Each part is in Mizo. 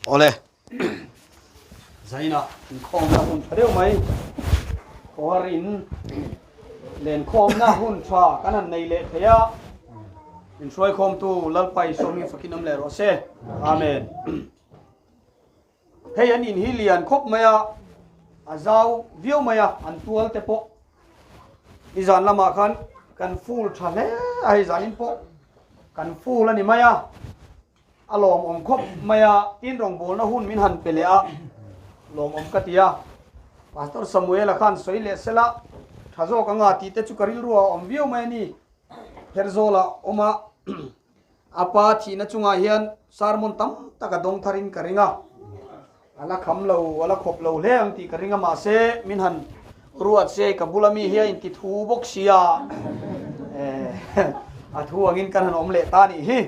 Awle, Zaina inkhawmna hun tha deuh mai, khawhar in lenkhawmna hun tha kan han nei leh thei a, inhruaikhawmtu Lalpa Isua hming fakin awm leh rawh se. Amen. Hei an in hi lian khawp mai a, a zau viau mai a, an tual te pawh nizan lamah khan kan full tha hle a, hei zanin pawh kan full a ni mai a, a lawmawm khawp mai a, tin rawngbawlna hun min han pe leh a, lawmawm ka ti a, Pastor Samuel-a khan sawi leh sela tha zawk anga tih te chu ka rilru a awm viau mai a ni, Pherzawl-a awm a. A pa thihna chungah hian sermon tam tak a dawng tharin ka ring a, a la kham lo, a la khawp lo hle ang tih ka ring a, mahse min han ruat se ka bula mi hi a inti thu bawk sia, a thu angin kan han awm leh ta nih hi.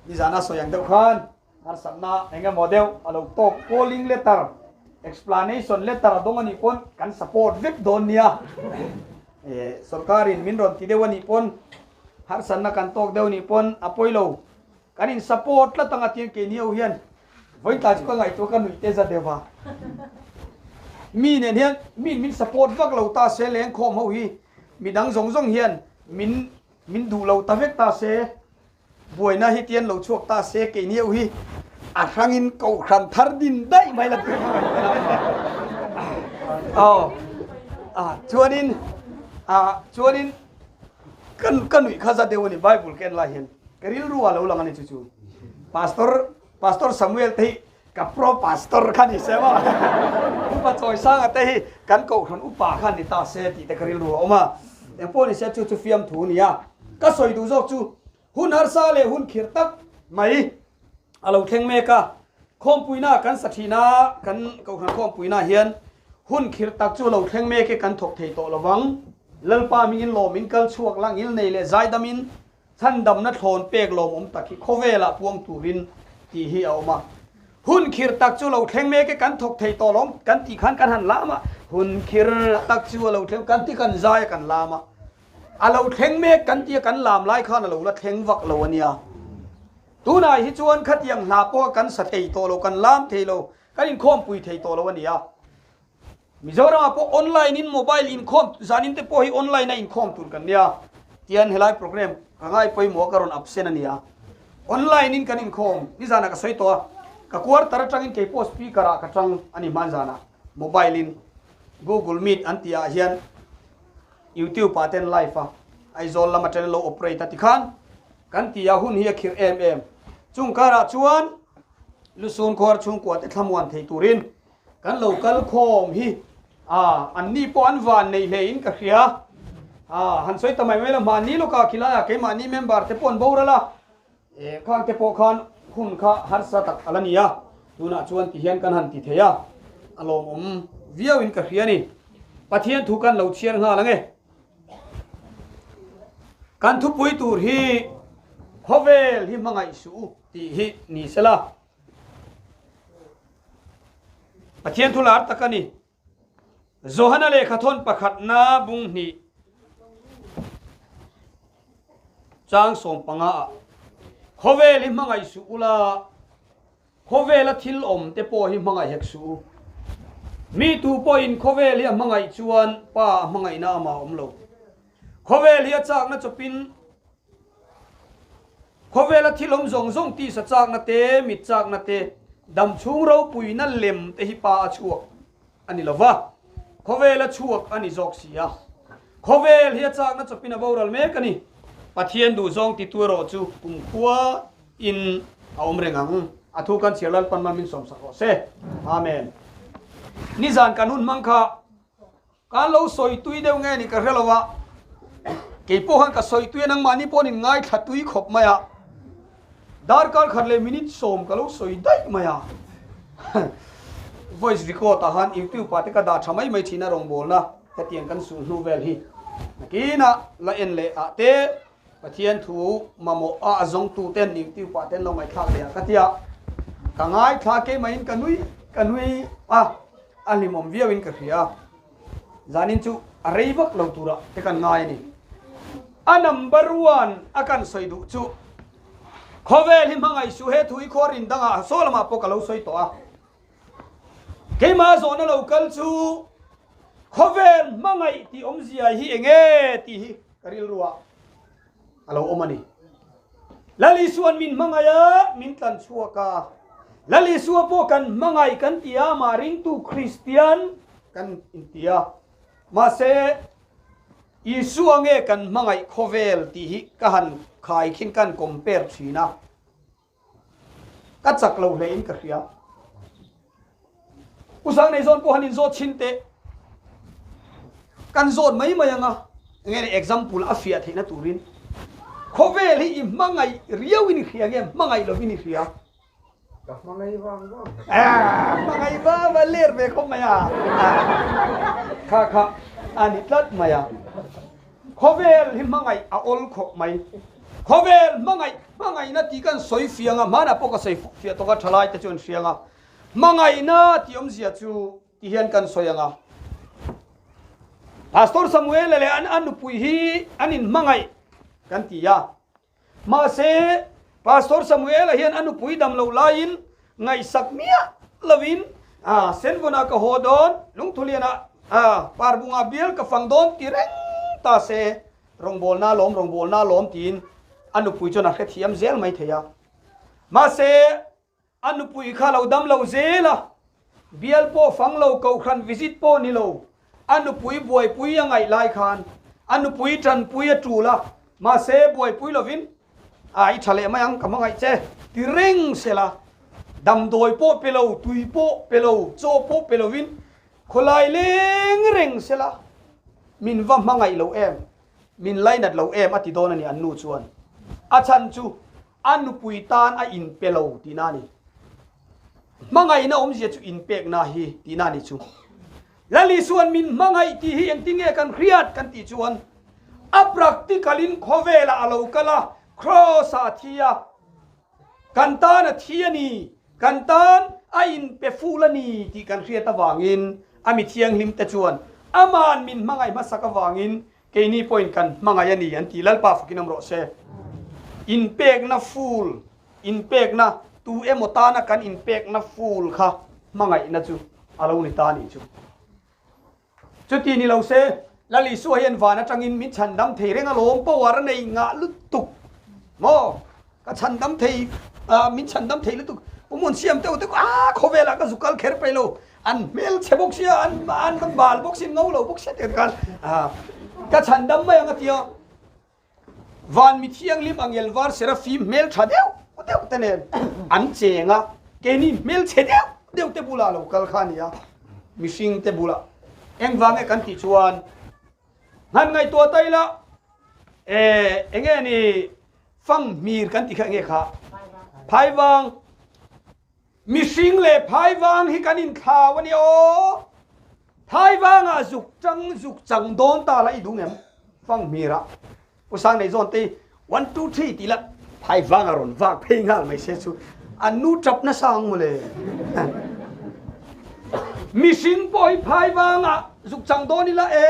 Nizana sawi ang deuh khan harsatna eng emaw deuh a lo tawk calling letter, explanation letter a dawng a nih pawn kan support vek dawn nia. Sorkarin min rawn ti deuh a nih pawn Harsatna kan tawk deuh nih pawn a pawi lo. Kan in support tlat anga tiang keini ho hian vawitlai chu ka ngaihtuah ka nuih te za deuh a. Mi nen hian mi min support vak lo ta se lengkhawm ho hi midang zawng zawng hian min min duh lo ta vek ta se buaina hi tian lo chhuak ta se keini ho hi a hrangin kohhran thar din daih mai la ti. Aw a chuanin a chuanin Kan ka nuih kha za deuh a ni Bible ka en lai hian ka rilru a lo lang a ni chu chu Pastor Pastor Samuel te hi ka pro pastor kha ni se maw Upa Chawisanga te hi kan kohhran upa kha ni ta se tih te ka rilru a awm a engpawh ni se chu chu fiamthu a ni a ka sawi duh zawk chu hun harsa leh hun khirh tak mai a lo thleng mek a khawmpuina kan sa thin a kan kohhran khawmpuina hian hun khirh tak chu a lo thleng mek e kan thawk thei tawh lovang Lalpa mingin lawmin kal chhuak la ngilnei leh zaidamin chhandamna thlawn pek lawmawm tak hi khawvelah puang turin tih hi a awm a. Hun khirh tak chu lo thleng mek e kan thawk thei tawh lawm kan tih khan kan han lam a, hun khirh tak chu a lo thleng kan ti kan zai a kan lam a, a lo thleng mek kan tia kan lam lai khan a lo la thleng vak lo a nia. Tunah hi chuan khatiang hla pawh kan sa thei tawh lo, kan lam thei lo, kan inkhawmpui thei tawh lo a nia. Mizoram ah pawh online in mobile inkhawm zanin te pawh hi online a inkhawm tur kan nia tian helai program ka ngai pawimawh ka rawn absent a nia online in kan inkhawm nizanah ka sawi tawh a ka quarter atangin kei pawh speaker ah ka tang a ni hman zanah mobile in google meet an tih ah hian youtube ah ten live a Aizawl lam atangin lo operate a tikhan kan tih ah hun hi a khirh em em chung karah chuan lusun khuar chhungkua te thlamuan thei turin Kan lo kal khawm hi a an ni pawh an van nei hle in ka hria. A han sawi ta mai mai la mahni lawkah khilaiah keimahni member te pawh an boral a, e khang te pawh khan hun kha harsa tak a la ni a, tunah chuan ti hian kan han ti thei a, a lawmawm viau in ka hria a ni. Pathian thu kan lo chhiar nghal ang e. Kan thupui tur hi khawvel hi hmangaih suh u tih hi ni sela. Pathian thu lar tak a ni. Johana lehkha thawn pakhatna bung hnih chang 15 ah khawvel hi hmangaih suh ula, khawvela thil awm te pawh hi hmangaih hek suh u. Mi tu pawhin khawvel hi a hmangaih chuan Pa a hmangaihna amah a awm lo. Khawvel hi a chakna chawpin Khawvela thil awm zawng zawng tisa chakna te, mit chakna te, dam chhung ropuina lem te hi pa a chhuak a ni lo va, khawvela chhuak a ni zawk si a. Khawvel hi a chakna chawpin a boral mek a ni. Pathian duhzawng titu erawh chu kumkhua in a awm reng ang. A thu kan chhiar Lalpan mal min sawmsak rawh se. Amen. Nizan kan hun hmang kha Kan lo sawi tui deuh nge ni ka hre lo a, kei pawh khan ka sawi tui a, nangmahni pawh nin ngaithla tui khawp mai a, darkar khat leh minute 10 ka lo sawi daih mai a, voice record ah khan youtube ah te ka dah tha mai mai thin a rawngbawlna hetiang kan suh hnu vel hi nakinah la en leh ah te Pathian thu mamawh a a zawngtu ten youtube ah ten lo ngaihthlak leh ah ka tia ka ngaithla keimah in ka nui ka nui a a hlimawm viau in ka hria zanin chu a rei vak lo tura te kan ngai a ni a number one a kan sawi duh chu. Khawvel hi hmangaih suh he thu hi khaw rin dangah saw lamah pawh ka lo sawi tawh a. Keimah zawhna lo kal chu khawvel hmangaih tih awmzia hi eng nge tih hi ka rilruah a lo awm a ni. Lal Isua'n min hmangaih a, min tlan chhuak a. Lal Isua pawh kan hmangaih kan ti a, mah ringtu Kristian kan inti a. Mahse, Isua nge kan hmangaih khawvel tih hi ka han khaikhin ka han compare thin a. Ka chak lo hle in ka hria. U Sang nei zawn pawh han inzawt chhin teh. Kan zawt mai mai anga enge ni example a fiah theihna turin khawvel hi i hmangaih riau in i hria nge hmangaih lovin i hria? Ka hmangaih vang vang. Ah, hmangaih vang vang ler ve khawp mai a. Kha kha a ni tlat mai a. Khawvel hi hmangaih a awl khawp mai. Khawvel hmangaih, hmangaihna tih kan sawi fiang a, hmanah pawh ka sawi fiah tawk a, thalai te chu an hriang a. Hmangaihna tih awmzia chu ti hian kan sawi ang a. Pastor Samuela leh an a nupui hi an inhmangaih kan ti a. Mahse, Pastor Samuela hian a nupui dam loh laiin ngaihsak miah lovin, A, Senvawna ka haw dawn, Lungthuliana, a, Parbunga bial ka fang dawn ti reng ta se, rawngbawlna lawm, rawngbawlna lawm tiin a nupui chuan a hrethiam zel mai thei a. Mahse, A nupui kha lo dam lo zel a, bial pawh fang lo, kohhran visit pawh ni lo, a nupui buaipui a ngaih lai khan a nupui tanpui a tul a, mahse buaipui lovin a i tha leh mai ang ka hmangaih che ti reng sela, damdawi pawh pe lo, tui pawh pe lo, chaw pawh pe lovin khawlai leng reng sela, min va hmangaih lo em, min lainat lo em a ti dawn a ni an nu chuan. A chhan chu A nupui tan a inpe lo tihna a ni. Hmangaihna awmzia chu inpekna hi tihna a ni chu. Lal Isua'n min hmangaih tih hi engtin nge kan hriat kan tih chuan a practical in khawvelah a lo kal a, cross ah a thi a, kan tan a thi a ni, kan tan a inpe ful a ni tih kan hriat avangin a mi thianghlim te chuan ama'n min hmangaih hmasak avangin Keini pawhin kan hmangaih a ni an ti. Lalpa fakin awm rawh se. Inpekna full, inpekna, tu emaw tana kan inpekna full kha hmangaihna chu a lo ni ta a nih chu. Chuti ni lo se, Lal Isua hian van atangin min chhandam thei reng alawm, power a nei ngah lutuk maw? Ka chhandam thei, min chhandam thei lutuk. Pu Mun siam teuh teuh a, khawvelah ka zu kal kher pei lo. An hmel chhe bawk sia, an an bal bawk si, ngo lo bawk sia tih khan ka chhandam mai ang a tia. Van mi thianghlim angel var Seraphim hmel tha deuh deuh te nen an cheng a, keini hmel chhe deuh deuh te bulah lo kal kha a ni a, mihring te bulah. Engvang nge kan tih chuan han ngaihtuah ta ila, enge ni Fanghmir kan ti kha enge kha? Phaivang. Mihring leh phaivang hi kan inthlau a ni aw. Phaivangah zuk chang zuk chang dawn ta la i duh ngem? Fanghmirah Pu Sangneihzawn te one two three tih la phaivang a rawn vak phei nghal mai se chu an nu tap nasa ang mawle. Mihring pawh hi phaivangah zuk chang dawn ila e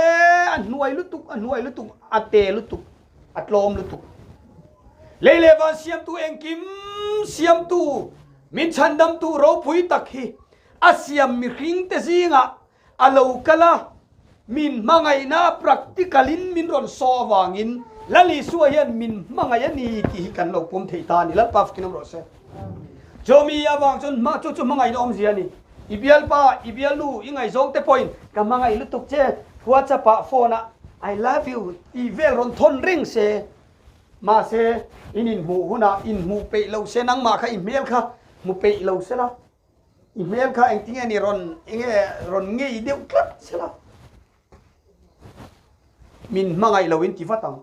a hnuai lutuk a hnuai lutuk a te lutuk. A tlawm lutuk. Lei leh van siamtu engkim siamtu min chhandamtu ropui tak hi a siam mihring te zingah a lo kal a, min hmangaihna a practical in min rawn saw avangin Lal Isua hian min hmangaih a ni tih hi kan lo pawm thei ta a ni. Lalpa fakin awm rawh se. Chumi avang chuan hma chu chu hmangaihna awmzia a ni. I bialpa, i bialnu, i ngaihzawng te pawhin ka hmangaih lutuk che, WhatsApp ah phone ah I love you tih vel rawn thawn reng se. Mahse, in inhmuh hunah inhmuh peih lo se, nangmah kha i hmel kha hmu peih lo se la, i hmel kha engtinge ni rawn enge rawn ngei deuh tlat se la, min hmangaih lo in ti vat ang,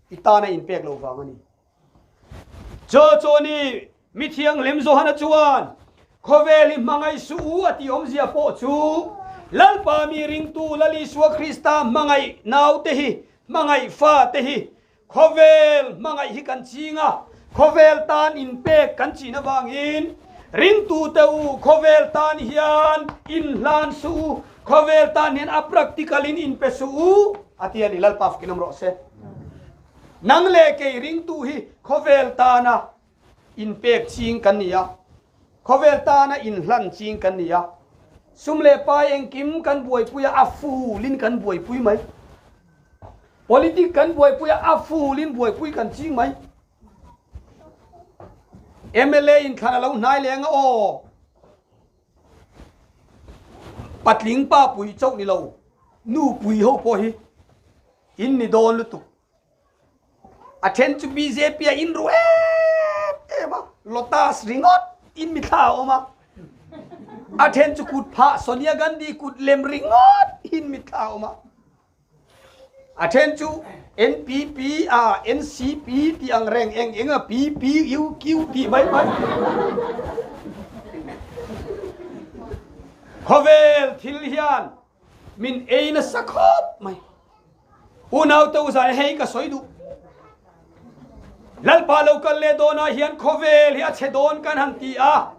i tana inpek loh vang a ni. Chu chu ni mi thianghlim Johana chuan, Khawvel i hmangaih suh u a tih awmzia pawh chu, Lalpa mi ringtu Lal Isua Krista hmangaih naute hi, hmangaih fate hi, khawvel hmangaih hi kan ching a, khawvel tan inpek kan chin avangin, ringtute u khawvel tan hian inhlan suh u, khawvel tan hian a practical in inpe suh u a ti a ni. Lalpa fakin awm rawh se. Nang leh kei ringtu hi khawvel tana inpek ching kan ni a, khawvel tana inhlan ching kan ni a, sum leh pai engkim kan buaipui a, a fulin kan buaipui mai. Politic kan buaipui a, a fulin buaipui kan ching mai. MLA inthlan a lo hnai leng a aw. Patling pa pui chauh ni lo, nu pui ho pawh hi in ni dawn lutuk. A then chu bjp a in ru em em a, lotus ringawt in mi thla a awm a. A then chu kut phah Sonia Gandhi kut lem ringawt in mi thla a awm a. A then chu NPP a NCP tih ang reng eng eng a PPUQ tih mai mai. Khawvel thil hian min ei nasa khawp mai. Unau te u zai hei ka sawi duh. Lalpa lo kal leh dawnah hian khawvel hi a chhe dawn kan han ti a,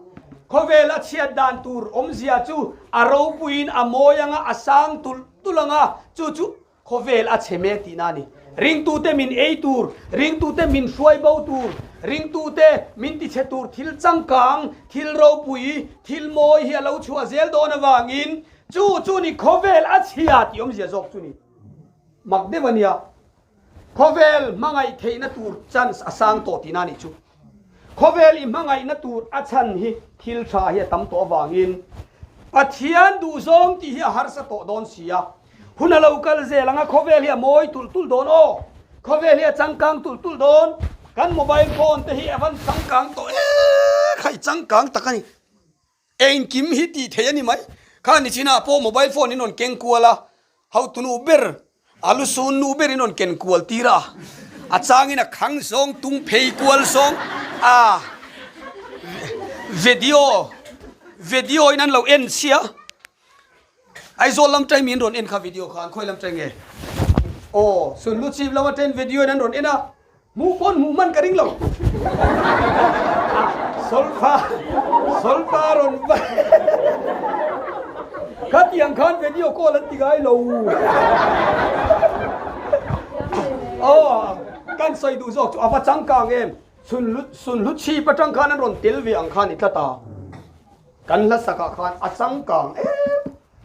khawvel a chhiat dan tur awmzia chu a ropuiin a mawi anga a sang tulh tulh anga chu chu khawvel a chhe mek tihna a ni. Ringtute min ei tur, ringtute min hruai bo tur, ringtute min tichhe tur thil changkang, thil ropui, thil mawi hi a lo chhuah zel dawn avangin chu chu ni khawvel a chhia tih awmzia zawk chu ni. Mak deuh a nia. Khawvel hmangaih theihna tur chance a sang tawh tihna a nih chu. Khawvel i hmangaihna tur a chhan hi thil tha hi a tam tawh avangin Pathian duhzawng tih hi a harsa tawh dawn si a. Hun a lo kal zel ang a, khawvel hi a mawi tulh tulh dawn aw. Khawvel hi a changkang tulh tulh dawn. Kan mobile phone te hi a van changkang tawh e kha i changkang tak a ni. Engkim hi tih theih a ni mai. Kha nichinah pawh mobile phone in rawn keng kual a, hotunu ber, a lusun nu ber in rawn ken kual tir a, a changin a khang zawng, tung phei kual zawng a video video in an lo en chhia. Aizawl lam ṭai min rawn en kha video khan khawi lam ṭai nge? Aw, Sunlu chhip lama ṭain video in an rawn en a, hmuh pawn hmuh hman ka ring lo. Solfa, solfa rawn va Khatiang khan video call an ti ngai lo. Aw, kan sawi duh zawk chu a va changkang em? Sunlu, Sunlu chhip aṭang khan an rawn tel ve ang khan i tlat a. Kan hla sakah khan a changkang em?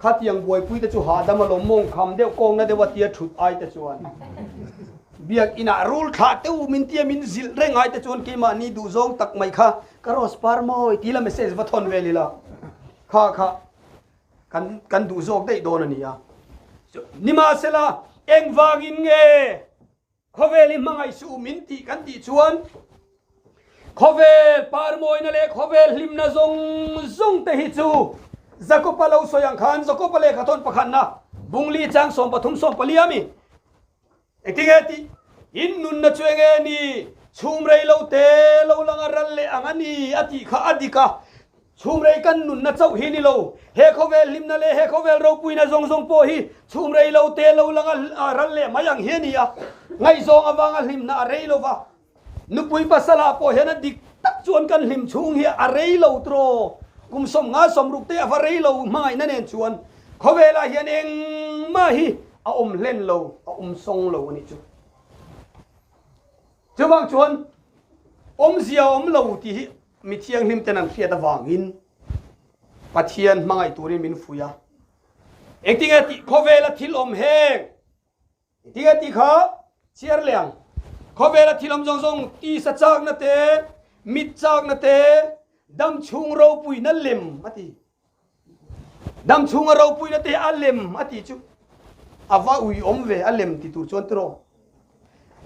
Khatiang buaipui te chu hahdam alawm mawng kham deuh kawngna deuh a tia thut ai te chuan biakinah rul thlah teuh min tia min zilh reng ai te chuan keimahni duhzawng tak mai kha ka rose par mawi tila message va thawn vel ila kha kha kan kan duh zawk daih dawn a ni a. Nimahsela engvangin nge Khawvel i hmangaih suh min tih kan tih chuan khawvel parmawina leh khawvel hlimna zawng zawng te hi chu Jakopa lo sawi ang khan Jakopa lehkha thawn pakhatna bungli chang 13 14 a mi engtinge tih in nunna chu enge ni chhum rei lo te lo langa ral leh ang a ni a tih kha a dik a. Chhumrei kan nunna chauh hi ni lo, he khawvel hlimna leh he khawvel ropuina zawng zawng pawh hi chhumrei lo te lo langa ral leh mai ang hi a ni a. Ngaihzawng avanga hlimna a rei lo va, nupui pasalah pawh hian a dik tak chuan kan hlim chhung hi a rei lo tiraw? Kum 50 60 te a va rei lo hmangaihna nen chuan khawvelah hian engmah hi a awm hlen lo, a awm sawng lo a nih chu. Chuvang chuan awmzia awm lo tih hi Mi thianghlim ten an hriat avangin Pathian hmangaih turin min fuih a. Engtinge tih khawvela thil awm heng? Engtinge tih kha chhiar leh ang. Khawvela thil awm zawng zawng tisa chakna te, mit chakna te, dam chhung ropuina lem a ti. Dam chhunga ropuina te a lem a tih chu a va ui awm ve a lem ti tur chuan tiraw.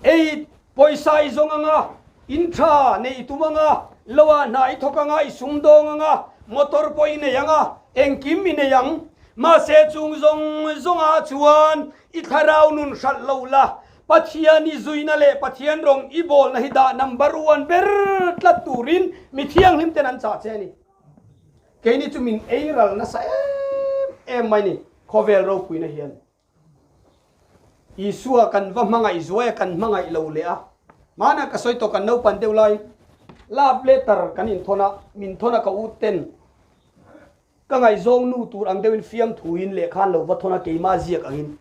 Ei pawisa i zawng anga, in tha nei i tum anga, lo ah hna i thawk anga, i sumdawng anga, motor pawh i nei anga, engkim i nei ang. Mahse chung zawng zawngah chuan i thlarau nun hralh lo la, Pathian i zuina leh Pathian rawng i bawlna hi dah number one ber tlat turin mi thianghlim ten an chah che a ni. Keini chu min ei ral nasa em em mai ni khawvel ropuina hian. Isua kan va hmangaih zuai a kan hmangaih lo leh a. Hmanah ka sawi tawh kan naupan deuh lai love letter kan inthawn a, min thawn a ka u ten ka ngaihzawng nu tur ang deuhin fiamthuin lehkha an lo va thawn a keimah ziak angin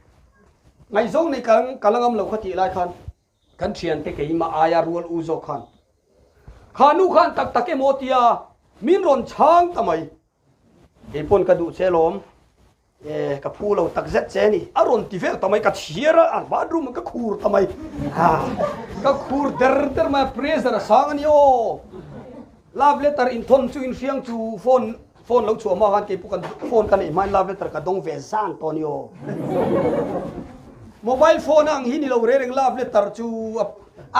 ngaihzawng nei ka la ngam lo kha tih lai khan kan thiante keimah aia rual u zawk khan. Kha nu khan tak tak emaw tia min rawn chhang ta mai. Kei pawn ka duh che lawm. E, ka phu lo tak zet che ni. A rawn ti vel ta mai, ka chhiar a, bathroom ah ka khur ta mai. Ha, ka khur der der mai a, pressure a sang a ni aw. Love letter inthawn chu inhriang chu phone phone lo chhuah hma khan kei pawh kan phone ka neih hmain love letter ka dawng ve zan tawh a ni aw. Mobile phone ang hi ni lo reng reng love letter chu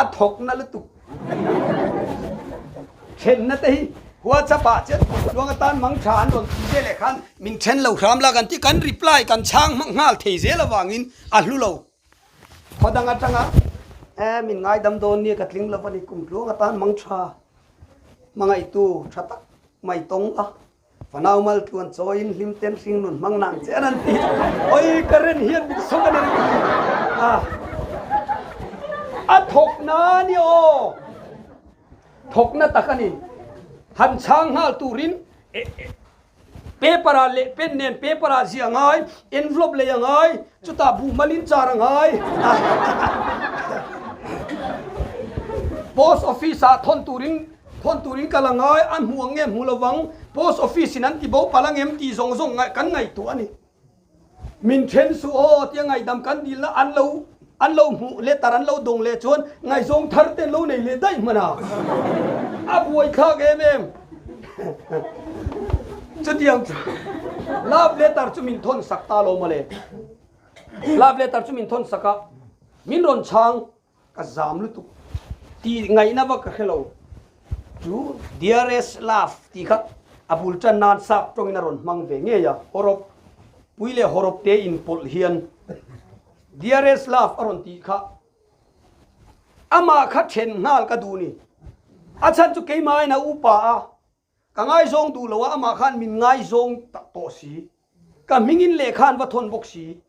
a thawk na lutuk. Thenna te hi WhatsApp ah chuan tluang atan mang tha an rawn ti vel eh khan min then lo hram la kan ti kan reply kan chhang hmang nghal thei zel avangin a hlu lo. Khaw dang atanga e min ngaidam dawn nia ka tling lo a ni kum tluang atan mang tha hmangaihtu tha tak mai tawng a fanau mal tluan chawiin hlim ten hring nun hmang nang che an an ti oi ka ren hian min sawk a ni a a thawk na ni aw thawk na tak a ni han chhang nghal turin paper ah leh pen nen paper ah ziah a ngai envelope lei a ngai chutah buh malin char a ngai post office ah thawn turin Thawn turin kal a ngai, a hmu ang nge hmu lovang, post office in an ti bo palh ang em tih zawng zawng ngaih kan ngaihtuah a ni. Min then suh aw tia ngaihdam kan dilna an lo an lo hmuh letter an lo dawng leh chuan ngaihzawng thar te an lo nei leh daih hman a, a buaithlak em em. Chutiang chu love letter chu min thawn sak ta lo mawle. Love letter chu min thawn sak a, min rawn chhang. Ka zam lutuk tih ngaihna vak ka hre lo. Chu Dearest Love tih kha a bul tan nan sap tawngin a rawn hmang ve ngei a, hawrawp pui leh hawrawp te inpawlh hian Dearest Love a rawn tih kha amah kha then nghal ka duh ni. A chhan chu keimah in a upa a, ka ngaizawng duh lo a, amah khan min ngaizawng tak tawh si. Ka hmingin lehkha an va thawn bawk si.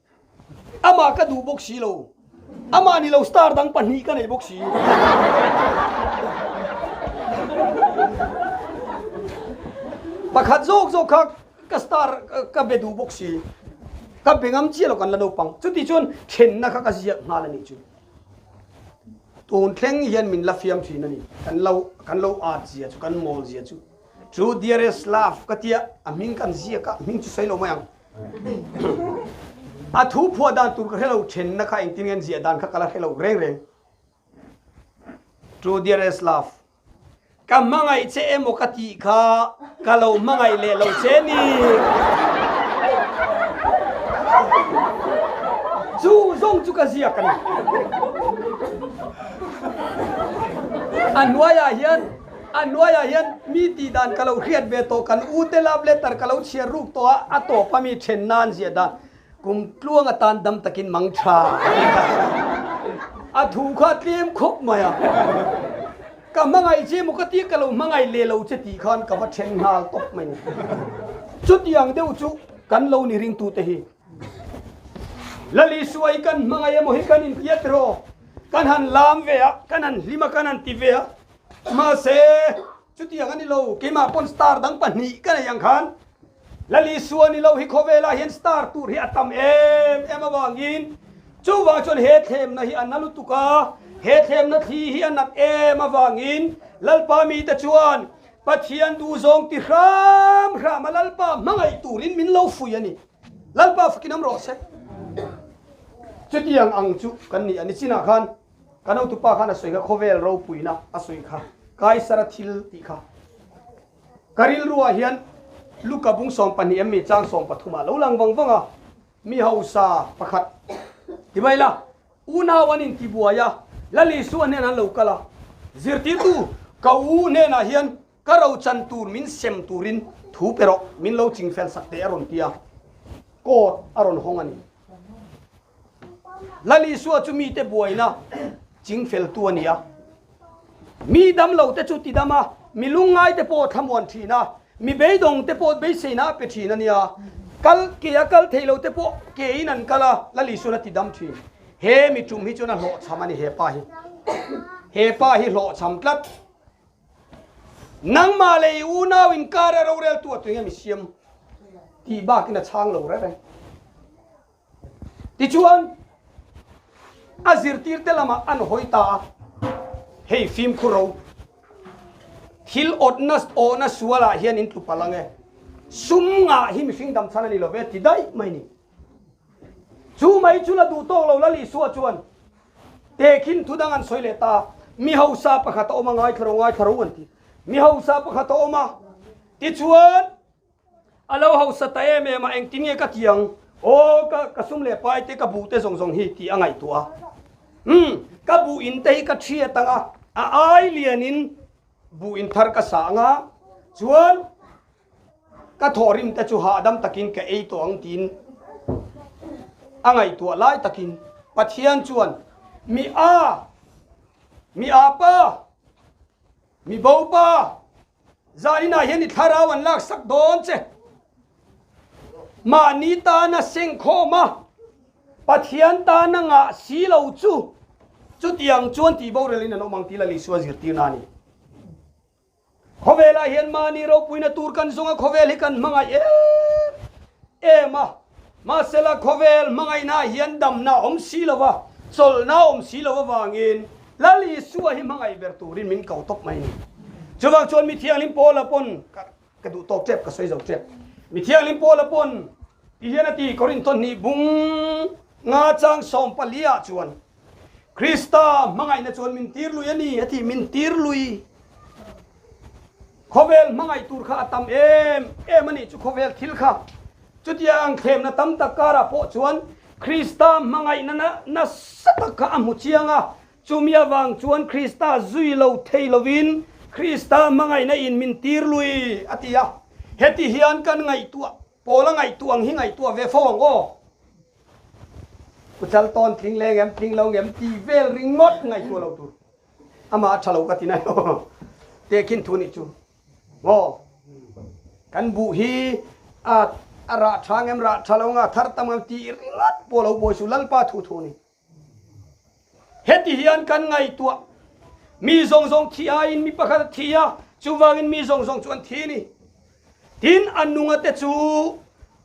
Amah ka duh bawk si lo. Amah ni lo star dang pahnih ka nei bawk si. Pakhat zawk zawk kha ka star ka be duh bawk si. Ka be ngam chiah lo kan la naupang. Chuti chuan thenna kha ka ziak nghal a nih chu. Tun thleng hian min la fiam thin a ni. Kan lo kan lo at zia chu kan mawl zia chu. Chu dearest love ka tia a hming kan ziak a, hming chu sawi lo mai ang. A thu phuah dan tur ka hre lo, thenna kha engtin nge an ziah dan kha ka la hre lo reng reng. True dearest love, ka hmangaih che emaw ka tih kha ka lo hmangaih leh lo che ni. Chu zawng chu ka ziak a ni. A hnuaiah hian A hnuaiah hian mi tih dan ka lo hriat ve tawh, kan u te love letter ka lo chhiar ruk tawh a, a tawp a mi then nan ziah dan kum tluang atan dam takin mang tha a thu kha tlem khawp mai a, ka hmangaih che maw ka tia ka lo hmangaih leh lo che tih khan ka va then nghal tawp mai ni. Chutiang deuh chu kan lo ni ringtute hi. Lali suai kan hmangaih emaw hi kan intiat rawh, kan han lam ve a, kan han hlim a, kan han ti ve a. Mahse, chutiang a ni lo, keimah pawn star dang pahnih ka nei ang khan Lal Isua ni lo hi khawvelah hian star tur hi a tam em em avangin chuvang chuan he thlemna hi a na lutuk a, he thlemna thli hi a nat em avangin Lalpa mite chuan Pathian duhzawng ti hram hram a Lalpa hmangaih turin min lo fui a ni. Lalpa fakin awm rawh se. Chutiang ang chu kan ni a ni chinah khan. Ka nautupa khan a sawi kha khawvel ropuina a sawi kha Kaisara thil tih kha ka rilruah hian Luka bung 12 em mi chang 13 ah lo lang vang vang a, mi hausa pakhat ti mai la unau an inti buai a, Lal Isua hnenah an lo kal a, zirtirtu ka u hnenah hian ka ro chan tur min sem turin thu pe rawh min lo chingfel sak teh a rawn ti a, court a rawn hawng a ni. Lal Isua chu mite buaina chingfeltu a ni a. Mi damlote chu tidam a, mi lungngaite pawh thlamuan thin a, mi beidawngte pawh beiseina a pe thin a nia. Kal ke a kal thei lote pawh kein an kal a, Lal Isuan a tidam thin. He mi tum hi chuan a hlawhchham a ni he pa hi. He pa hi hlawhchham tlat. Nangmah leh i unau inkara roreltu a tui nge mi siam tih bakin a chhang lo reng reng. Tichuan, a zirtirte lamah an hawi ta a, Hei fimkhur ro. Thil awtna awhna sualah hian in tlu palh ang e. Sum ngah hi mihring dam chhan a ni lo ve ti daih mai ni. Chu mai chu la duh tawk lo Lal Isua chuan tehkhin thu dang an sawi leh ta. Mi hausa pakhat a awm a, ngaithla ro ngaithla ro an ti. Mi hausa pakhat a awm a, tichuan a lo hausa ta em em a, engtin nge ka ti ang? Aw, ka ka sum leh pai te, ka buh te zawng zawng hi tih a ngaihtuah a. Umm, ka buh in te hi ka thiat ang a, a ai lianin buh in thar ka sah ang a, chuan ka thawhrim te chu hahdam takin ka ei tawh ang tiin a ngaihtuah lai takin Pathian chuan mi a, mi a pa, mi bo pa, Zaninah hian i thlarau an laksak dawn che. Mahni tana sengkhawm a, Pathian tana ngah si lo chu chutiang chuan tih borelin an awm ang tih Lal Isua zirtirna a ni. Khawvelah hian mahni ropuina tur kan zawng a, khawvel hi kan hmangaih em em a. Mahsela khawvel hmangaihnaah hian damna a awm si lo va, chawlhna a awm si lo avangin Lal Isua hi hmangaih ber turin min ko tawp mai a ni. Chuvang chuan mi thianghlim Paula pawn, ka duh tawk tep, ka sawi zo tep, mi thianghlim Paula pawn ti hian a ti, Korinth hnih bung nga chang 14 ah chuan, Krista hmangaihna chuan min tir lui a ni, a ti, min tir lui. Khawvel hmangaih tur kha a tam em em a nih chu khawvel thil kha. Chutiang thlemna tam tak karah pawh chuan Krista hmangaihna nasa tak kha a hmu chiang a, chumi avang chuan Krista zui lo thei lovin Krista hmangaihna in min tir lui a ti a. Heti hian kan ngaihtuah, Paula ngaihtuah ang hi ngaihtuah ve fo ang aw. Kuchal tawn tling leng em tling lo ngem ti vel ringawt ngaihtuah lo tur. Amah a tha lo ka ti nai lo. Tehkhin thu nih chu. Maw? Kan buh hi a a rah tha ngem rah tha lo nga thar tam ngem tih ringawt pawh lo buai suh Lalpa thu thu ni. Heti hian kan ngaihtuah mi zawng zawng thi aiin mi pakhat a thi a, chuvangin mi zawng zawng chu an thi ni. Tin, an nungate chu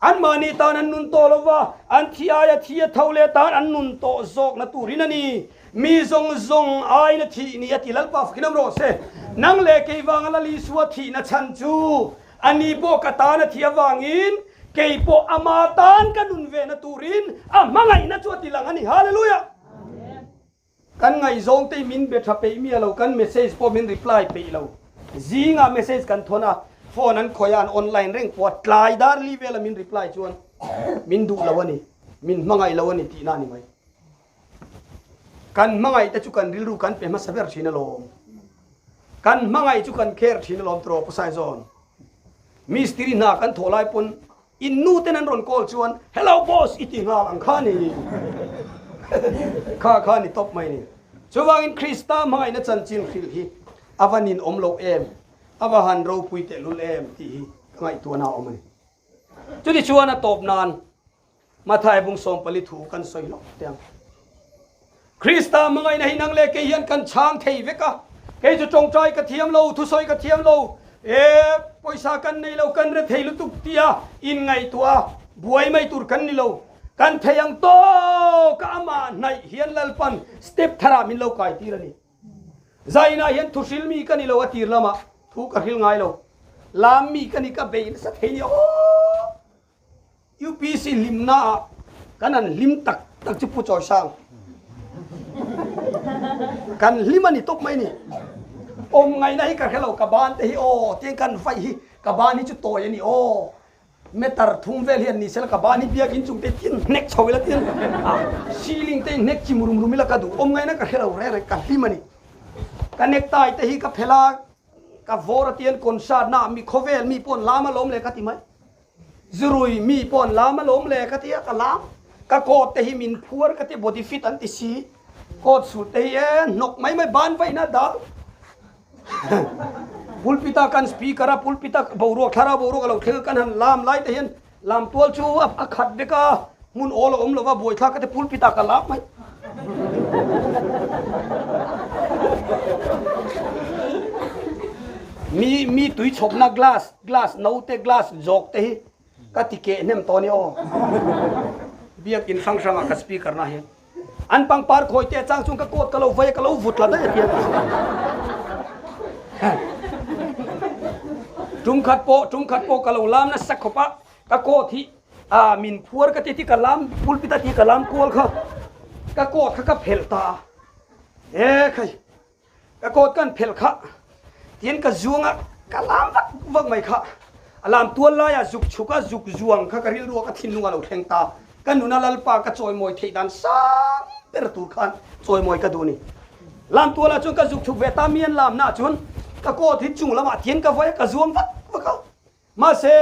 anmahni tan an nun tawh lo va, an thi aia thi a tho leh tan an nun tawh zawkna turin a ni. Mi zawng zawng aiin a thih ni a ti Lalpa fakin awm rawh se. Nang leh kei vanga Lal Isua thihna chhan chu a ni pawh ka tan a thih avangin kei pawh ama tan ka nun vena turin a hmangaihna chu a ti lang a ni. Hallelujah! Kan ngaihzawng te min be tha peih miah lo, kan message pawh min reply peih lo. Zingah message kan thawn a, phone an khawih a, an online reng pawh a, tlai dar li vela min reply chuan min duh lo a ni, min hmangaih lo a ni tihna a ni mai. Kan hmangaih te chu kan rilru kan pe hmasa ber thin alawm. Kan hmangaih chu kan care thin alawm tiraw Pu Saizawn. Mistiri hna kan thawh lai pawn In nu ten an rawn call chuan hello boss i ti nghal ang kha ni. Kha kha ni tawp mai ni. Chuvangin Krista hmangaihna chanchin hrilh hi a va nin awm loh em, a va han ropui tehlul em tih hi ka ngaihtuahna a awm a ni. Chuti chuan a tawp nan Mathai bung 14 thu kan sawi lawk teh ang. Krista hmangaihna hi nang leh kei hian kan chhang thei vek a, kei chu tawngtai ka thiam lo, thusawi ka thiam lo, e pawisa kan nei lo, kan re thei lutuk tia inngaihtuah a, buai mai tur kan ni lo. Kan thei ang tawk a amah hnaih hian Lalpan step tharah min lo kai tir a ni. Zainah hian thu hril mi ka ni lo a tir lamah thu ka hril ngai lo. Lam mi ka ni ka bei nasa thei nia aw. UPC hlimna ah kan han hlim tak tak chu Pu Chawisang kan hlim a ni tawp mai ni. Awm ngaihna hi ka hre lo, ka ban te hi aw tiang kan vaih hi ka ban hi chu tawi a ni aw. Meter thum vel hian ni sela ka ban hi biakinn chung te tin hnek chho ila tin a ceiling te hnek chim rum rum ila ka duh. Awm ngaihna ka hre lo reng reng ka hlim a ni. Ka necktie te hi ka phelh a, ka vawr a tian concert na ah mi khawvel mi pawh an lam alawm le ka ti mai. Zurui mi pawh an lam alawm le ka ti a, ka lam. Ka coat te hi min phuar ka ti, body fit an ti si. Coat suit te hi e hnawk mai mai ban vaihna dal. Pulpit a kan speaker a pulpit a boruak thlarau boruak a lo thleng a kan han lam lai te hian lam tual chu a khat vek a, hmun awl a awm lova buaithlak ka ti pulpit ah ka lam mai. Mi mi tui chhawpna glass Glass note glass zawk te hi ka ti keh hnem tawh a ni aw. Biakin hrang hrangah ka speaker na hian an pangpar khawi te chang chuan ka coat ka lo vai a ka lo vut la daih a tiang. Tum khat pawh tum khat pawh ka lo lam nasa khawp a, ka coat hi ah min phuar ka ti ti ka lam pulpit a ti ka lam kual kha ka coat kha ka phelh ta a, e khai ka coat kan phelh kha tian ka zuang a ka lam vak vak mai kha a lam tual laia zuk chhuk a zuk zuang kha ka rilru a ka thinlung a lo thleng ta ka nuna lalpa ka chawimawi theih dan sang ber tur khan chawimawi ka duh a ni. Lam tualah chuan ka zuk chhuk ve ta mi an lamna ah chuan ka coat hi chung lamah tian ka vai a ka zuang vak vak a mahse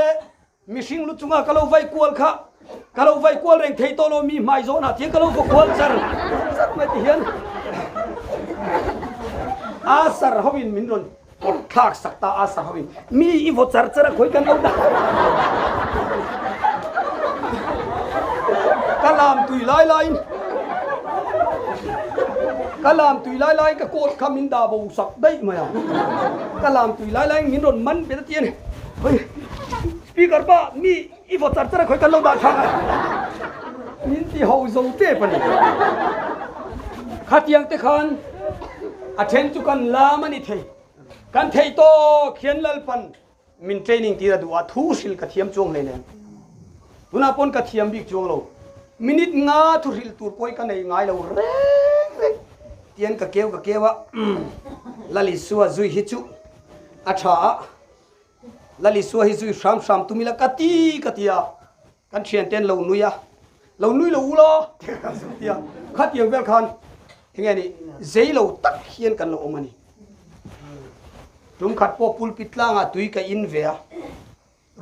mihring lu chunga ka lo vai kual kha ka lo vai kual reng thei tawh lo mi hmai zawnah tian ka lo va kual char char mai ti hian a sar hoin min rawn pawt thlak sak ta a sar hoin mi i vaw char char a khawi kan lo dah ka lam tui lai laiin ka lam tui lai laiin ka coat kha min dah bo sak daih mai a ka lam tui lai laiin min rawn man bet a ti a ni. Hei speaker pa mi i vaw char char a khawi kan lo dah thlak a min ti ho zo tep a ni. Khatiang te khan a then chu kan lam a ni thei. Kan theih tawk hian Lalpan min training tir a duh a thu hrilh ka thiam chuang hleinem. Tunah pawn ka thiam bik chuang lo. Minute nga thu hrilh tur pawh hi ka nei ngai lo reng reng. Tian ka keu ka keu a Lalisua zui hi chu a tha a. Lalisua hi zui hram hram tum ila ka ti ka ti a, kan thian ten lo nui a, lo nui lo u la ti ka zui ti a, khatiang vel khan enge ni zei lo tak hian kan lo awm a ni. Tum khat pawh pulpit tlangah tui ka in ve a,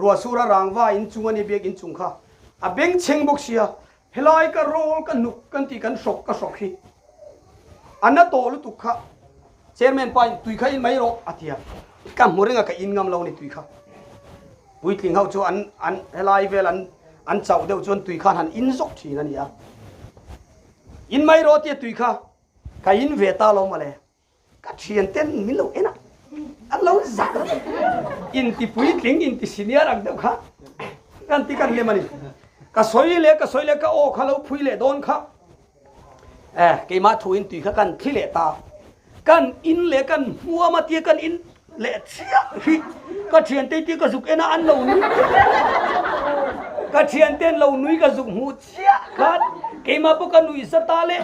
ruahsura rangva in chung a ni biak in chung kha a bengchheng bawk sia, helai ka rawl ka hnuk kan tih kan hrawk ka hrawk hi a na tawh lutuk kha chairman pa in tui kha in mai rawh a ti a, ka hmu reng a ka in ngam lo a ni tui kha. Puitling ho chu an an helai vel an an chauh deuh chuan tui khan han in zawk thin a ni a, in mai rawh tia tui kha ka in ve ta lo mawle. Ka thian ten min lo en a, an lo zak a, inti puitling inti senior ang deuh kha kan ti kan lem a ni. Ka sawi leh ka sawi leh ka aw kha lo phui leh dawn kha eh keimah thu in tui kha kan thli leh ta, kan in leh kan hmuam a tia kan in leh chiah hi ka thian te tia ka zuk en a an lo nui ka thian ten lo nui ka zuk hmuh chiah khan keimah pawh ka nui za ta leh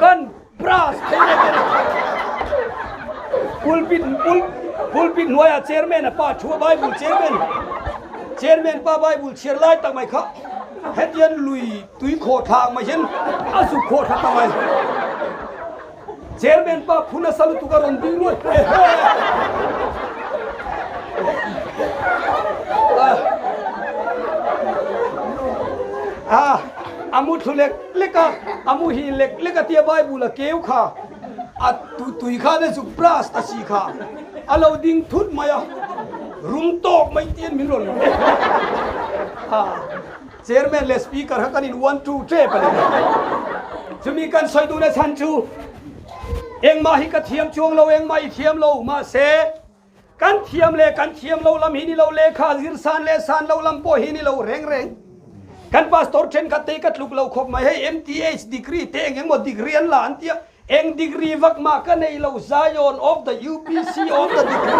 kan Brass thei leh ber pulpit pul pulpit hnuaiah chairman a pa thu a bible chairman chairman pa bible chhiar lai tak mai kha hetian lui tui khawh thla ang mai hian a zuk khawh thla ta mai chairman pa phun a sa lutuk a rawn ding luai ah a mu thlu lek lek a a mu hi lek lek a tia bible a keu kha a tu tui kha le zuk brass ta si kha a lo ding thut mai a rum tawk mai tian min rawn ha chairman leh speaker kha kan in one two tep a ni chumi kan sawi duhna chhan chu engmah hi ka thiam chuang lo engmah i thiam lo mahse Kan thiam leh kan thiam lo lam hi ni lo, lehkha zir san leh san lo lam pawh hi ni lo reng reng. Kan pastor thenkhat te hi ka tluk lo khawp mai, hei MTH degree te eng engmaw degree an la an tia, eng degree vak mah ka nei lo, Zion of the UPC of the degree.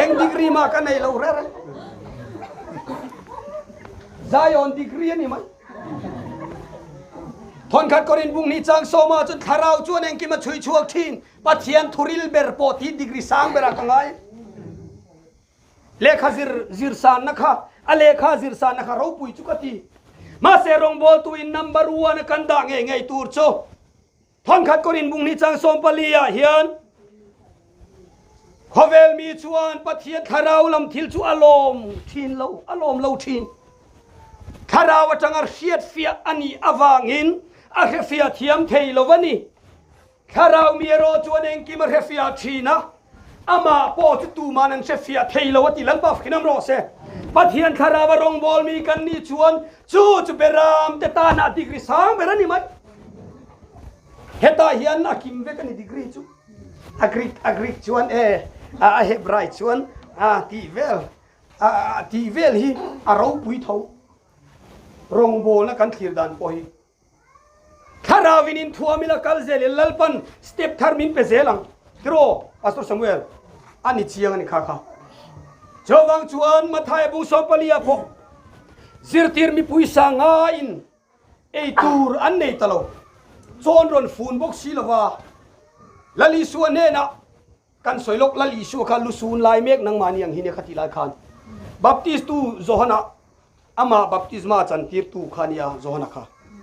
Eng degree mah ka nei lo reng reng. Zion degree a ni mai. Thawnkhat Korin bung hnih chang sawma chuan thlarau chuan engkim a chhui chhuak thin. Pathian thuril ber pawh ti degree sang berah ka ngai. Lehkha zir zir sanna kha a lehkha zir sanna kha ropui chu ka ti. Mahse rawngbawltu in number one a kan dah ngei ngei tur chu Thawnkhat Korin bung hnih chang 14 ah hian Khawvel mi chuan Pathian thlarau lam thil chu a lawm thin lo, a lawm lo thin. Thlarau atanga hriatfiah a nih avangin a hrefiah thiam thei lo a ni. Thlarau mi erawh chuan engkim a hrefiah thin a, amah pawh chu tuman an hrefiah thei lo a ti. Lalpa fkinam rawh se. Pathian thlarau a rawngbâwl mi kan nih chuan chu chu beram te tana degree sang ber a ni mai. Hetah hian a kim vek a ni degree chu. A Greek a Greek chuan e a Hebrai chuan a tih vel a tih vel hi a ropui tho. Rawngbawlna kan thlir dan pawh hi Thlarauin inthuam ila kal zel ila Lalpan step thar min pe zel ang. Tiraw Pastor Samuel a ni chiang a ni kha kha. Chuvang chuan Matthai bung 14 ah pawh zirtir mipui sanga in ei tur an nei ta lo. Chawn rawn fun bawk si lova Lal Isua hnenah kan sawi lawk Lal Isua kha lusun lai mek nangmahni ang hi nia kha tih lai khan Baptist tu Johana Amah baptisma chantirtu kha nia Johana kha.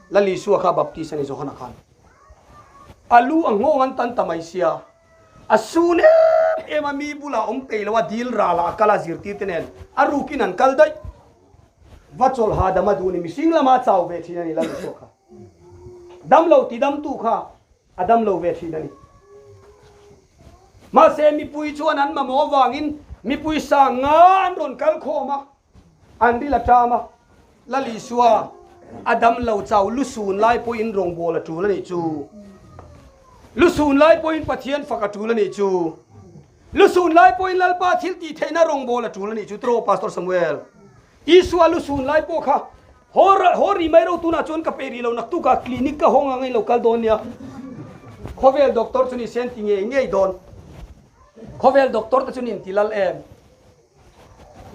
Lal Isua kha baptist a ni Johana khan. A lu a nghawng an tan ta mai sia. A sun em em a mi bulah awm peih lo a dil ralah a kal a zirtir te nen a rukin an kal daih. Va chawlh hahdam a duh ni mihring lama a chau ve thin a ni Lal Isua kha. Damlo tidamtu kha a damlo ve thin a ni. Mahse mipui chuan an mamawh avangin mipui sang nga an rawn kal khawm a. An ril a ṭam a, Lal Isua a dam lo chau lusun lai pawhin rawngbâwl a ṭul a nih chu. Lusun lai pawhin Pathian fak a ṭul a nih chu. Lusun lai pawhin Lalpa thil tih theihna rawngbâwl a ṭul a nih chu tiraw Pastor Samuel. Isua lusun lai pawh kha haw haw rih mai ro tunah chuan ka peih rih lo naktukah clinic ka hawng ang a in lo kal dawn nia. Khawvel doctor chu ni se an ti ngei ngei dawn. Khawvel doctor te chu ni inti lal em.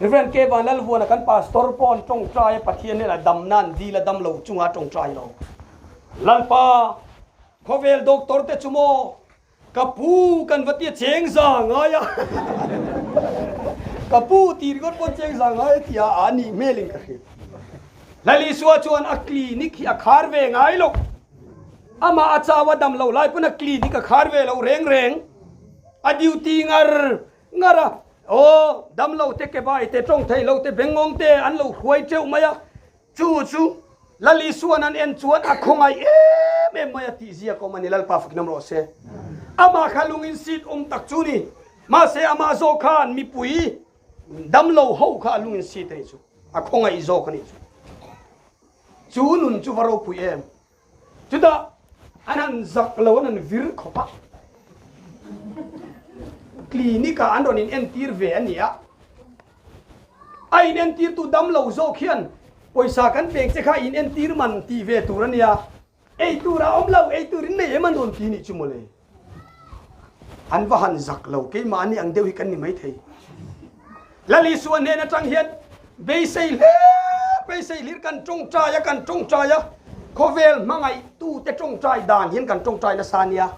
Rev. K. Vanlalvuana kan pastor pawh an tawngtai a, Pathian hian a damna an dil a, dam lo chunga a tawngtai lo. Lalpa, khawvel doctor te chu maw ka pu kan va tia cheng za ngai a, ka pu tih ringawt pawh cheng za ngai a tia a nih hmelin ka hria. Lal Isua chuan a clinic hi a khar ve ngai lo. Amah a chau a dam lo lai pawn a clinic a khar ve lo reng reng. A duty ngar Ngar a, aw, damlo te ke bai te tawng thei lo te bengawng te an lo hruai teuh mai a, chu chu Lal Isuan an en chuan a khawngaih em em mai a tih ziak awm a ni, Lalpa fakin awm rawh se. Amah kha lungin seat awm tak chu ni, mahse amah zawk khan mipui damlo ho kha a lungin seat a nih chu, a khawngaih zawk a nih chu. Chu nun chu va ropui em. Chutah an han zak lo an han vir khawp a, clinic ah an rawn in entir ve a ni a, a in entir tu dam lo zawk hian pawisa kan pek che kha in entir man tih ve tur a nia, ei tur a awm lo, ei tur in nei em an rawn ti nih chu mawle. An va han zak lo, keimahni ang deuh hi kan ni maithei. Lal Isua hnen atang hian beisei hle beisei hlir kan tawngtai a, kan tawngtai a, khawvel hmangaihtute tawngtai dan hian kan tawngtai nasa nia.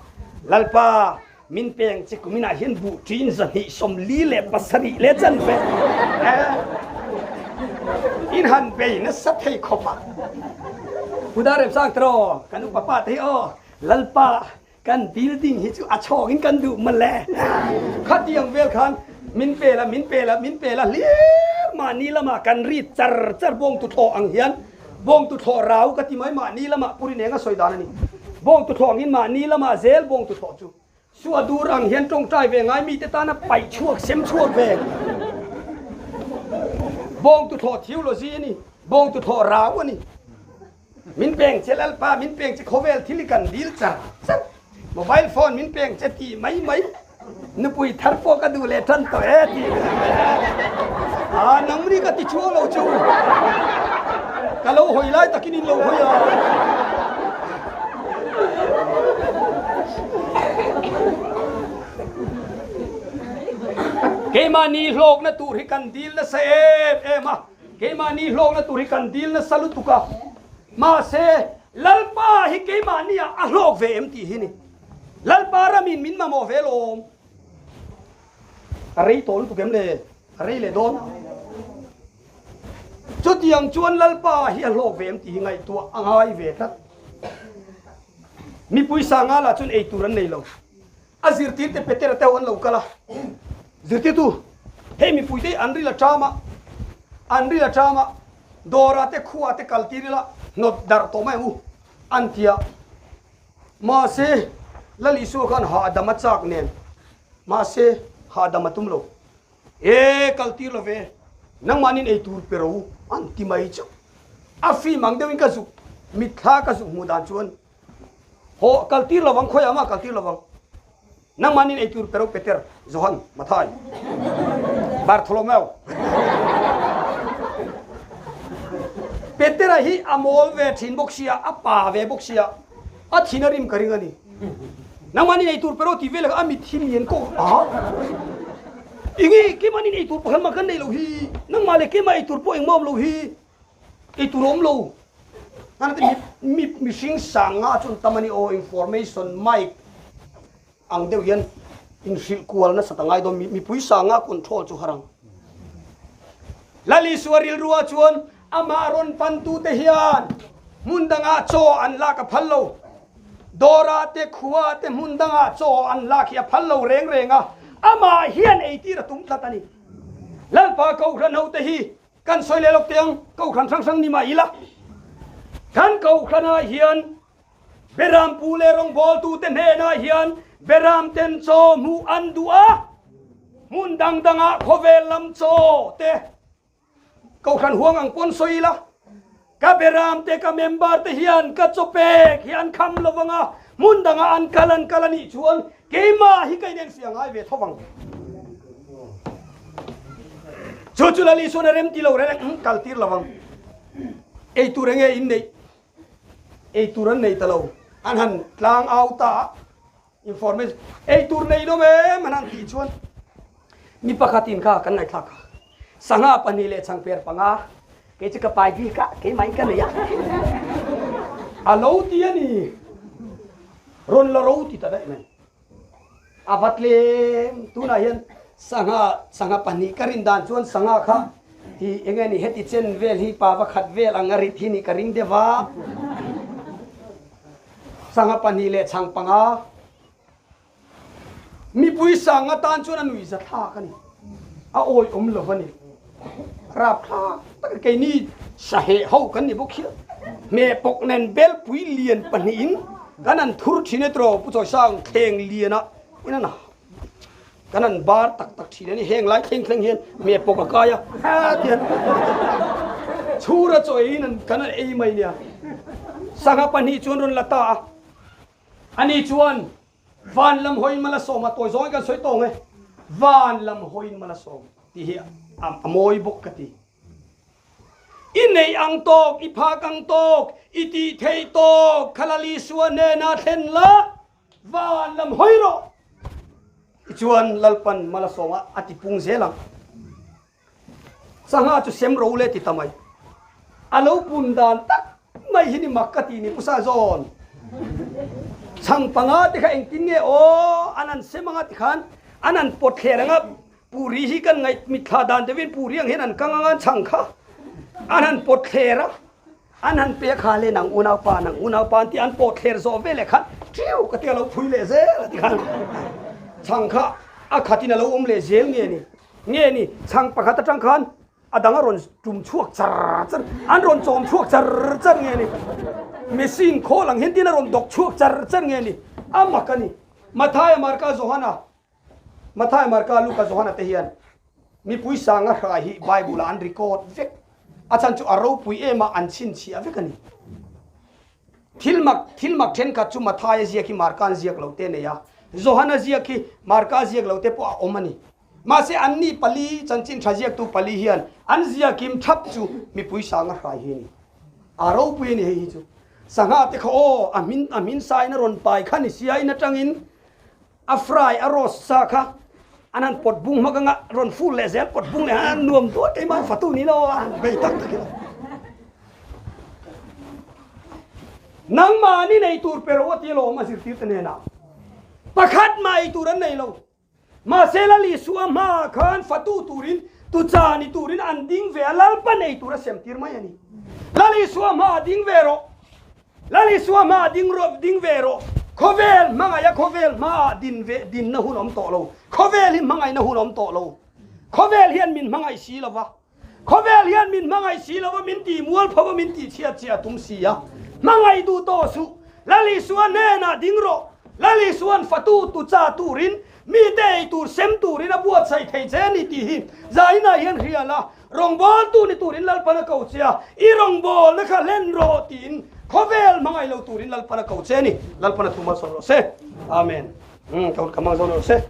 Lalpa, min peng che kuminah hian buh ṭin 247 leh chanve in han bei nasa thei khawp a. Huda Remsang tiraw, kan upa pa te hi aw, Lalpa, Kan building hi chu a chhawng in kan duh mawle. Khatiang vel khan min pe la, min pe la, min pe la hlir mahni lamah kan ri char char bawng tuthlawh ang hian bawng tuthlawh rau ka ti mai mahni lamah puri neng a sawi dan a ni. Bawng tuthlawh angin mahni lamah zel bawng tuthlawh chu sua dur ang hian tawngtai ve ngai mite tana paih chhuak sem chhuak ve. Bawng tuthlawh theology a ni, bawng tuthlawh rau a ni. Min peng che Lalpa, min peng che khawvel thil i kan dil char char. Mobile phone min peng che ti mai mai. Nupui thar pawh ka duh leh tan tawh e ti. Ah, nangni ka ti chuang lo chu. Ka lo hawi lai takin in lo hawi a. Keimahni hlawkna tur hi kan dil nasa em em a. Keimahni hlawkna tur hi kan dil nasa lutuk a, mahse Lalpa hi keimahni ah a hlawk ve em tih hi ni. Lalpa ramin min mamawh ve lawm. A rei tawh lutuk em le? A rei leh dawn. Chutiang chuan Lalpa hi a hlawk ve em tih hi ngaihtuah a ngai ve tlat. Mipui sanga lah chuan ei tur an nei lo. A zirtirte Petera te ho an lo kal a, Zirtirtu, hei mipui te hi an ril a ṭam a, an ril a ṭam a, dawrah te khuaah te kal tir ila hnawt darh tawh mai ang u, an ti a. Mahse, Lal Isua khan hahdam a chak nen, mahse, hahdam a tum lo. E, kal tir lo ve, nangmahniin ei tur pe ro, an ti mai chu. A fim ang deuhin ka zuk, mitthla ka zuk hmuh dan chuan, Haw kal tir lovang, khawiah mah kal tir lovang. Nangmahnin ei tur pero Peter, Johan, Mathai, Bartholomew. Petera hi a mawl ve thin bawk sia, a pa ve bawk sia, a thin a rim ka ring a ni. Nangmah nin ei tur pero ti vel a mit hi lian ko a. Ingi keimah nin ei tur pakhat mah kan nei lo hi. Nangmah le keimah ei tur pawh engmah awm lo hi. Ei tur awm lo. Nana te mi mihring sanga chuan tam ani aw information mic ang deuh hian inhrilh kual nasa ta ngai dawn mipui sanga control chu har ang. Lal Isua rilrua chuan amah rawn pantute hian hmun dangah chaw an lak a phal lo. Dawrah te khua te hmun dangah chaw an lak hi a phal lo reng reng a, amah hian eitir a tum tlat a ni. Lalpa Kohhran hote hi kan sawi leh lawk teh ang, Kohhran hrang hrang ni mah ila, kan Kohhranah hian Berampu leh rawngbawltute hnenah hian beramten chaw hmuh an duh a, hmun dang dangah khawvel lam chaw te Kohhran huang ang pawn sawi ila, ka beramte ka member te hian ka chaw pek hi an kham lo vang a, hmun dangah an kal an kal a nih chuan keimah hi ka inenfiah ngai ve tho vang. Chu chu Lal Isuan a rem ti lo reng kal tir lo vang. Ei tur enge in neih? Ei tur an nei ta lo. An han tlang au ta a, information ei tur nei lo em an han tih chuan mi pakhatin kha kan ngaihthlak a, sangha pahnih leh changper panga kei chu ka pai bik a, keimah in ka nei a, a lo ti a ni. Rawn la ro ti ta daih mai. A va tlem tunah hian sangha sangha pahnih ka rin dan chuan sangha kha hi eng nge ni heti chen vel hi pa va khat vel ang a rit hi ni ka ring deuh a sangha pahnih leh chhang panga mipui sanga tan chuan a nuih za thlak a ni a awi awm lo a ni rap thlak tak keini saheh ho kan ni bawk hian hmeh pawk nen belpui lian pahnihin Kan an thur thin e tiraw Pu Chawisang thleng lian ah in an kan an bar tak tak thin a ni heng lai thleng thleng hian hmeh pawk a kai a ha tian chhur a chaw eiin an kan an ei mai nia sangha pahnih chuan rawn la ta a ani chuan van lam hawiin mal a sawm a tawi zawngin kan sawi tawng e van lam hawiin mal a sawm tih hi a mawi bawk ka ti. I neih ang tawk, i phak ang tawk, i tih theih tawk kha Lal Isua hnenah thlen la, van lam hawi rawh. Tichuan Lalpan mal a sawm a, a ti pung zel ang. Sangha chu sem ro le ti ta mai. A lo pun dan tak mai hi ni mak ka ti ni Pu Sazawn. Chhang panga te kha engtin nge aw an an sem anga tikhan an an pawt thler anga Puri hi kan ngaih mitthla dan deuhin puri ang hian an kang anga an chhang kha an han pawt thler a, an han pe kha le nang unaupa nang unaupa an tih an pawt thler zawh veleh khan ṭiu ka tia lo phui leh zel a ti khan chhang kha a khatin a lo awm leh zel nge ni nge ni chhang pakhat atang khan a dang a rawn tum chhuak char char an rawn chawm chhuak char char nge ni machine khawl ang hian tin a rawn dawk chhuak char char nge ni a mak a ni Mathaia Marka Johana Mathai, Marka, Luka, Johana te hian mipui sanga hrai hi Bible ah an record vek. A chhan chu a ropui em a, an chhinchhiah vek a ni. Thil mak, thil mak thenkhat chu Mathaia ziak hi Marka an ziak lo te a nei a, Johana ziak hi Marka a ziak lo te pawh a awm a ni. Mahse anni pali, chanchin tha ziaktu pali hian an ziakim thap chu mipui sanga hrai hi a ni. A ropui a ni hei hi chu. Sangha te kha aw, a hmin, a hmin sain a rawn pai kha ni sia in atangin A fry a roast sa kha an han pawt bung hmak anga rawn fur leh zel pawt bung leh a nuam duat keimah fatu ni lo a han bei tak tak ila. Nangmahni nei tur pe ro a ti alawm a zirtir te hnenah pakhat mah ei tur an nei lo. Mahse Lal Isua hmaah khan fatu turin tucha ni turin an ding ve a Lalpa nei tur a sem tir mai a ni. Lal Isua hmaah ding ve rawh. Lal Isua hmaah ding rawh, ding ve rawh. Khawvel hmangaih a khawvel hmaah din ve, dinna hun awm tawh lo. Khawvel hi hmangaihna hun awm tawh lo. Khawvel hian min hmangaih si lo va. Khawvel hian min hmangaih si lo va, min tih mual pho va, min tih chhiat chiah a tum si a. Hmangaih duh tawh suh. Lal Isua hnenah ding rawh. Lal Isua'n fatu tu cha turin, mite ei tur sem turin a buatsaih thei che a ni tih hi zainah hian hria la. Rawngbawltu ni turin Lalpan a ko che a, i rawngbawlna kha hlen rawh tiin khawvel hmangaih lo turin Lalpan a ko che a ni. Lalpan a thu malsawm rawh se. Amen. Ka hmang zawn rawh se.